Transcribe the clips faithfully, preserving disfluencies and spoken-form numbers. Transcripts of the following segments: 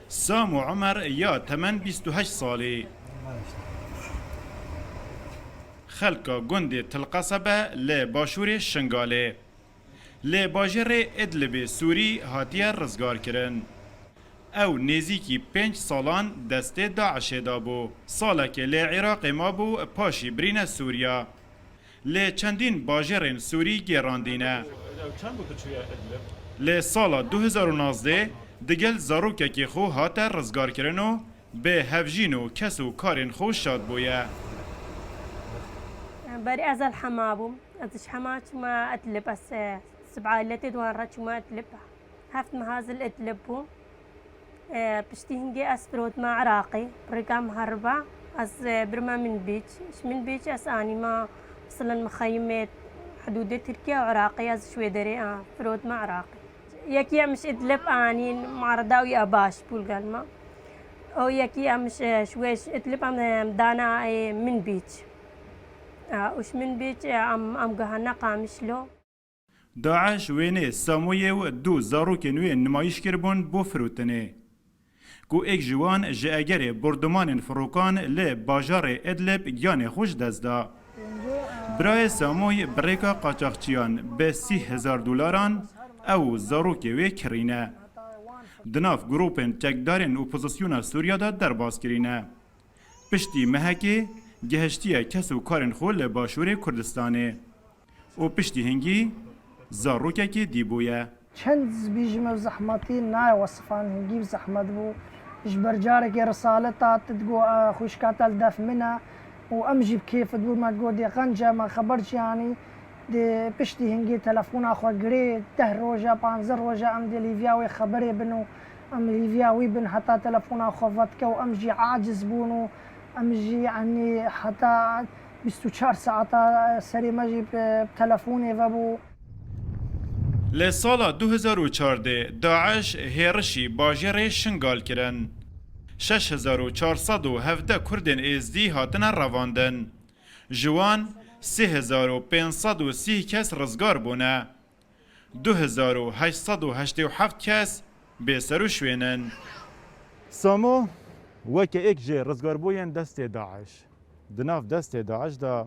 Samo Omer ya temen bîst û heşt salî. Xelka gundê Tilqesebe li başûrê Şingalê. Li bajêrê Idlibê Sûrî hatiye rizgarkirin. Ew nêzîkî pênc salan destê DAIŞê de bû. Salekê li Iraqê mabû, paşî birîne Sûriya. Li çendîn bajêrên Sûrî gêrandîne. Li sala du hezar û nozdeh digel zarokekî xwe hate rizgarkirin û bi hevjîn û kes û karên xwe şad bûye. Berî ez li Hema bûm. Ez ji Hema çûme Idlib. Ez, e, sib ailetê di wan re çûme Idlib. Heft meha ez li Idlib bûm. E, piştî hingê ez firotim Iraqê. Rêka min heriba. Ez, e, birime Minbîc. Ji Minbîc ez anîme, misilin, mixeyimê hidûdê Tirkiye û Iraqê. Ez ji wê derê, a, firotim Iraqê. Yekî em ji Idlib anîn, muareda wî a baş bû li gel me. Û yekî em ji, ji wê ji Idlib em, em dana, e, Minbîc. A, û ji Minbîc, e, em, em gihane Qamişlo. DAIŞ wênê Samoyê û du zarokên wê nimayîş kiribûn bo firotinê. Ku êk ji wan ji egerê bordumanên firokan li bajarê Idlib giyanê xwe ji dest da. Birayê Samoy bi rêka qaçaxçiyan bi sî hezar dolaran ew û zarokê wê kirîne. Di nav grûpên çekdarên opozisyona Sûriya de derbas kirîne. Piştî mehekê gihiştiye kes û karên xwe li Başûrê Kurdistanê û piştî hingî zarokekê dî bûye. Çend bîjim ew zehmetî nayê wesifan, hingî zehmet bû. Ji ber carekê risalet hat, digot, "A, xwişka te li def min e." Û em jî bi kêf dibû, me digot, "Dê qenc e, me xeber çi anî?" Dê piştî hingî telefona xwe girê, deh roja, panzdeh roja em dê li hîviya wê xeberê bin û em li hîviya wî bin heta telefona xwe vedike û em jî aciz bûn û em jî, yanî, heta bîst û çar saeta serê me jî bi telefonê ve bû. Li sala du hezar û çardeh DAIŞ hêrişî bajêrê Şingal kirin. Şeş hezar û çar sed û hevdeh Kurdên Êzdî hatine revandin. Ji wan sê hezar û pênc sed û sî kes rizgar bûne. Du hezar û heşt sed û heştê û heft kes bêser û şwênin. Samo weke êk ji rizgarbûyên destê DAIŞ. Di nav destê DAIŞ de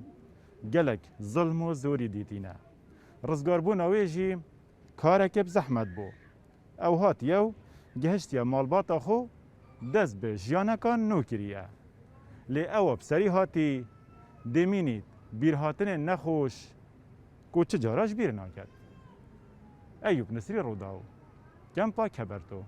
gelek zilm û zorî dîtîne. Rizgarbûna wê jî kareke bi zehmet bû. Ew hatiye û gihiştiye malbata xwe, dest bi jiyaneka nû kiriye. Lê ew bi serî hatî, demînî bîrhatinên nexweş ku çi cara ji bîr naket. Eyûp Nisrî, Rûdaw, Kempa Keberto.